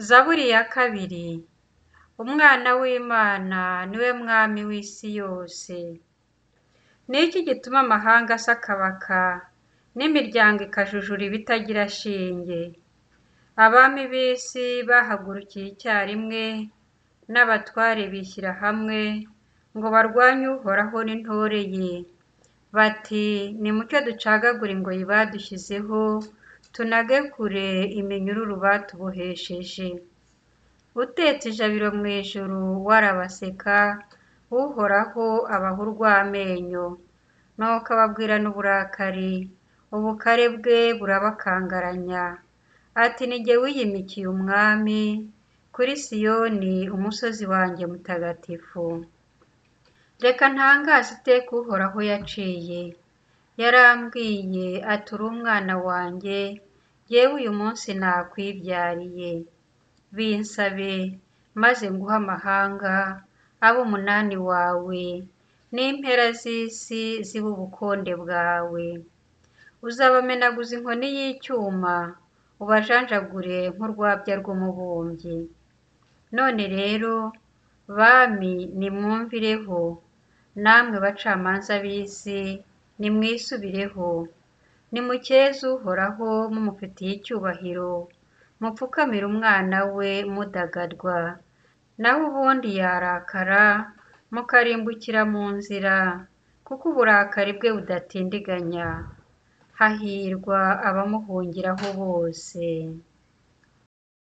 Zaburi ya kabiri. Umwana w'Imana ni we mwami w'isi yose. Ni iki gituma amahanga asakabaka, n'imiryango ikajujura ibitagira shinge? Abami b'isi bahagurukiye icyarimwe, n'abatware bishyira hamwe, ngo barwanye Uhoraho n'intore ye. Bati nimucyo ducagagure ingoyi badushyizeho, tunage kure iminyururu batubohesheje. Utetse ijabiro mu ijuru we arabaseka, Uhoraho abaha urw'amenyo. Nuko ababwirana uburakari, ubukare bwe burabakangaranya. Ati ni jye wiyimikiye umwami, kuri Siyoni umusozi wanjye mutagatifu. Reka ntangaze iteka Uhoraho yaciye. Yarambwiye ati uri umwana wanjye, jyewe uyu munsi nakwibyariye. Binsabe maze nguhe amahanga, abe umunani wawe, n'impera z'isi zibe ubukonde bwawe. Uzabamenaguza inkoni y'icyuma, ubajanjagure nk'urwabya rw'umubumbyi. None rero, bami nimwumvireho, namwe bacamanza b'isi nimwisubireho. Nimukeze Uhoraho mumufitiye icyubahiro, mupfukamire umwana we mudagadwa. Naho ubundi yarakara, mukarimbukira mu nzira, kuko uburakari bwe budatindiganya. Hahirwa abamuhungiraho bose.